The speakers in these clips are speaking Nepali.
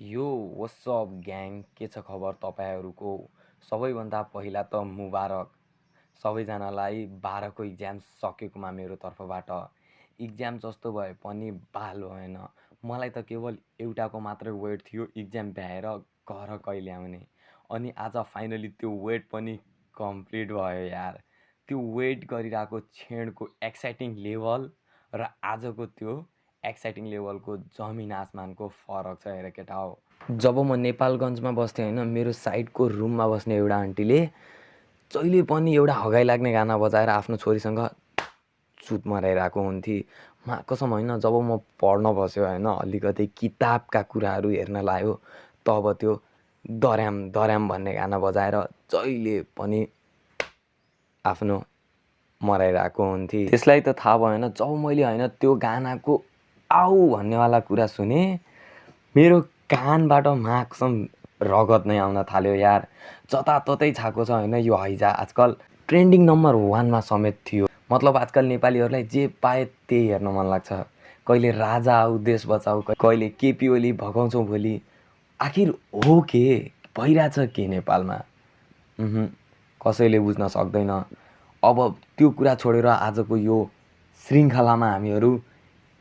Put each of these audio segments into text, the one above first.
यो व्हाट्सअप ग्याङ के छ खबर तपाईँहरूको। सबैभन्दा पहिला त मुबारक सबैजनालाई 12को इक्जाम सकेकोमा मेरो तर्फबाट। इक्जाम जस्तो भए पनि बाल भएन। मलाई त केवल एउटाको मात्रै वेट थियो, इक्जाम भ्याएर घर कहिले आउने। अनि आज फाइनली त्यो वेट पनि कम्प्लिट भयो यार। त्यो वेट गरिरहेको क्षणको एक्साइटिङ लेभल र आजको त्यो एक्साइटिङ लेभलको जमिन आसमानको फरक छ हेर केटा हो। जब म नेपालगञ्जमा बस्थेँ होइन, मेरो साइडको रुममा बस्ने एउटा आन्टीले जहिले पनि एउटा हगाइ लाग्ने गाना बजाएर आफ्नो छोरीसँग सुत मराइरहेको हुन्थे। कसम होइन, जब म पढ्न बस्यो होइन, अलिकति किताबका कुराहरू हेर्न लाग्यो, तब त्यो दर्याम दर्याम भन्ने गाना बजाएर जहिले पनि आफ्नो मराइरहेको हुन्थे। त्यसलाई त थाहा भएन, जब मैले होइन त्यो गानाको आऊ भन्नेवाला कुरा सुने, मेरो कानबाट माकसम रगत नै आउन थाल्यो यार। जताततै छाएको छ होइन यो हैजा। आजकल ट्रेन्डिङ नम्बर 1मा समेत थियो। मतलब आजकल नेपालीहरूलाई जे पाए त्यही हेर्न मन लाग्छ। कहिले राजा आऊ देश बचाऊ, कहिले केपी ओली भगाउँछौँ भोलि। आखिर हो के भइरहेछ के नेपालमा? कसैले बुझ्न सक्दैन। अब त्यो कुरा छोडेर आजको यो श्रृङ्खलामा हामीहरू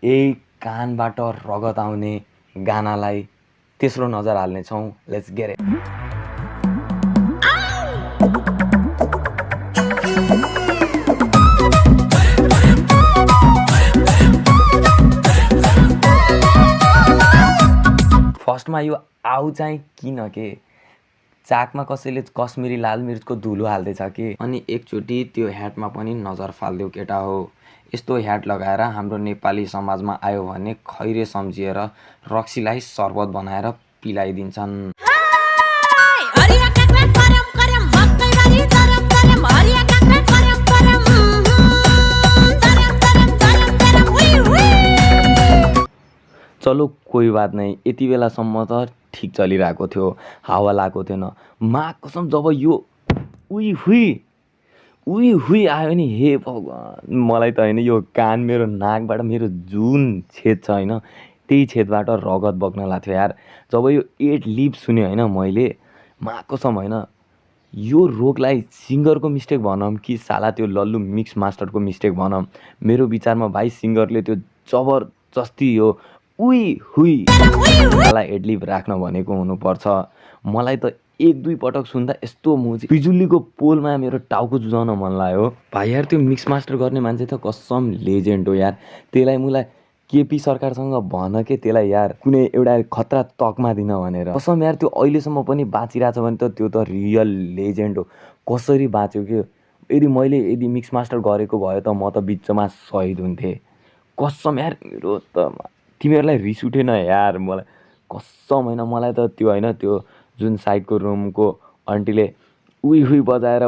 यही कानबाट रगत आउने गानालाई तेस्रो नजर हाल्नेछौँ। Let's get it. फर्स्टमा यो आऊ चाहिँ किन के चाकमा कसैले कश्मिरी लाल मिर्चको धुलो हाल्दैछ के? अनि एकचोटि त्यो ह्याटमा पनि नजर फाल्देऊ केटा हो। यस्तो ह्याट लगाएर हाम्रो नेपाली समाजमा आयो भने खैरे सम्झिएर रक्सीलाई शरबत बनाएर पिलाइदिन्छन्। चलो कोही बात नहीं, यति बेलासम्म त ठिक चलिरहेको थियो, हावा लागेको थिएन। कसम जब यो उही हुई आयो नि, हे भगवान्, मलाई त होइन यो कान मेरो नाकबाट मेरो जुन छेद छ होइन त्यही छेदबाट रगत बग्न लाग्थ्यो यार। जब यो 8 लिप सुने होइन मैले, कसम होइन यो रोगलाई सिङ्गरको मिस्टेक भनौँ कि साला त्यो लल्लु मिक्स मास्टरको मिस्टेक भनौँ। मेरो विचारमा भाइ सिङ्गरले त्यो जबरजस्ती यो मलाई एडलिप राख्न भनेको हुनुपर्छ। मलाई त 1-2 पटक सुन्दा यस्तो बिजुलीको पोलमा मेरो टाउको जुझाउन मन लाग्यो भाइ यार। त्यो मिक्स मास्टर गर्ने मान्छे त कसम लेजेन्ड हो यार। त्यसलाई मलाई केपी सरकारसँग भन के त्यसलाई यार कुनै एउटा खतरा तकमा दिन भनेर। कसम यार त्यो अहिलेसम्म पनि बाँचिरहेछ भने त त्यो त रियल लेजेन्ड हो। कसरी बाँच्यो के? यदि मिक्स मास्टर गरेको भए त म त बिचमा सहिद हुन्थेँ। कसम यार मेरो त तिमीहरूलाई रिस उठेन यार? मलाई कसम होइन, मलाई त त्यो होइन त्यो जुन साइडको रुमको आन्टीले हुई बजाएर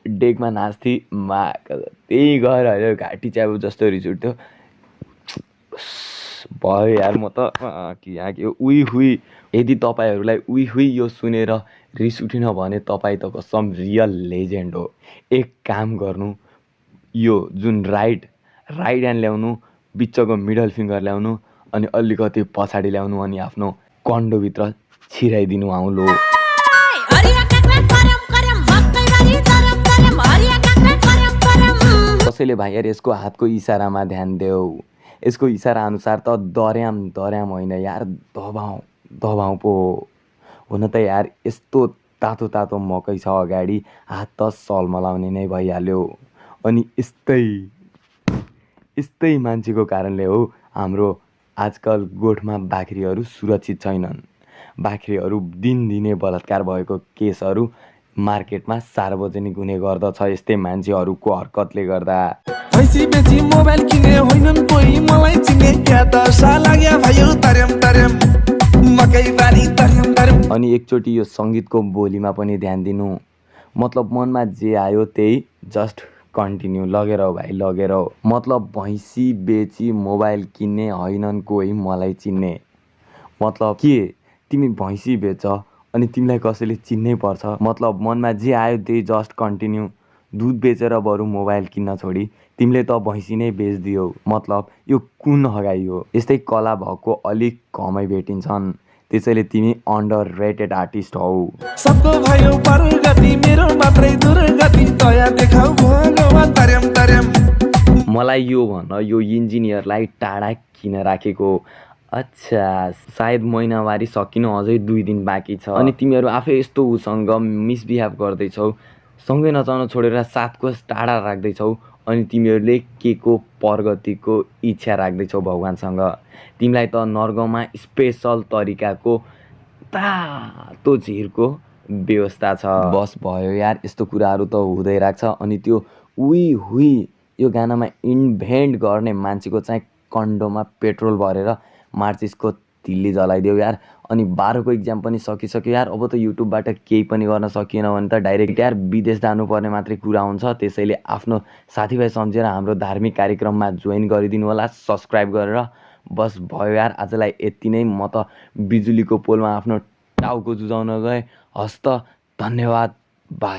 डेकमा नाच्थे त्यही गएर होइन घाँटी च्याउ जस्तो रिस उठ्थ्यो भयो यार। म त यहाँ के हुई यदि तपाईँहरूलाई हुई यो सुनेर रिस उठेन भने तपाईँ त कसम रियल लेजेन्ड हो। एक काम गर्नु, यो जुन राइट ह्यान्ड ल्याउनु, बिचको मिडल फिङ्गर ल्याउनु, अनि अलिकति पछाडि ल्याउनु, अनि आफ्नो कन्डोभित्र छिराइदिनु आउलो। कसैले भाइ यार यसको हातको इसारामा ध्यान देऊ। यसको इसारा अनुसार त दर्याम होइन यार, दबाउ पो हुन त यार। यस्तो तातो मकै छ अगाडि, हात त सलमलाउने नै भइहाल्यो। अनि यस्तै मान्छेको कारणले हो हाम्रो आजकल गोठमा बाख्रीहरू सुरक्षित छैनन्। बाख्रीहरू दिनदिनै बलात्कार भएको केसहरू मार्केटमा सार्वजनिक हुने गर्दछ यस्तै मान्छेहरूको हरकतले गर्दा। मोबाइल किने होइनन् कोही मलाई चिने क्या दशा लाग्या भयो दर्याम मकै बारी दर्याम। अनि एकचोटि यो सङ्गीतको बोलीमा पनि ध्यान दिनु। मतलब मनमा जे आयो त्यही जस्ट कन्टिन्यू लगेर हो भाइ, लगेर हो। मतलब भैँसी बेची मोबाइल किन्ने होइनन् कोही मलाई चिन्ने। मतलब के तिमी भैँसी बेच अनि तिमीलाई कसैले चिन्नै पर्छ? मतलब मनमा जे आयो त्यही जस्ट कन्टिन्यू। दुध बेचेर बरु मोबाइल किन्न छोडी तिमीले त भैँसी नै बेचिदियौ। मतलब यो कुन हगाइ हो? यस्तै कला भएको अलिक कमै भेटिन्छन्। त्यसैले तिमी अन्डररेटेड आर्टिस्ट हौ। सबको भयो प्रगति मेरो मात्रै दुर्गति दया देखाऊ भगवान तरम तरम। मलाई यो भन, यो इन्जिनियरलाई टाढा किन राखेको? अच्छा, सायद महिनावारी सकिन अझै 2 दिन बाँकी छ अनि तिमीहरू आफै यस्तो उसँग मिसबिहेभ गर्दैछौ, सँगै नचाउन छोडेर 7 कोस टाढा राख्दैछौ अनि तिमीहरूले के को प्रगतिको इच्छा राख्दैछौ भगवानसँग? तिमीलाई त नर्कमा स्पेसल तरिकाको तातो झिरको व्यवस्था छ। बस भयो यार, यस्तो कुराहरू त हुँदै राख्छ। अनि त्यो उही हुई यो गानामा इन्भेन्ट गर्ने मान्छेको चाहिँ कन्डोमा पेट्रोल भरेर मार्चिसको तिल्ली जलाइदेऊ यार। अनि 12को इक्जाम पनि सकिसक्यो यार। अब त युट्युबबाट केही पनि गर्न सकिएन भने त डाइरेक्ट यार विदेश जानुपर्ने मात्रै कुरा हुन्छ। त्यसैले आफ्नो साथीभाइ सम्झेर हाम्रो धार्मिक कार्यक्रममा जोइन गरिदिनु होला सब्सक्राइब गरेर। बस भयो यार, आजलाई यति नै। म त बिजुलीको पोलमा आफ्नो टाउको जुझाउन गएँ। हस्त, धन्यवाद, बाई।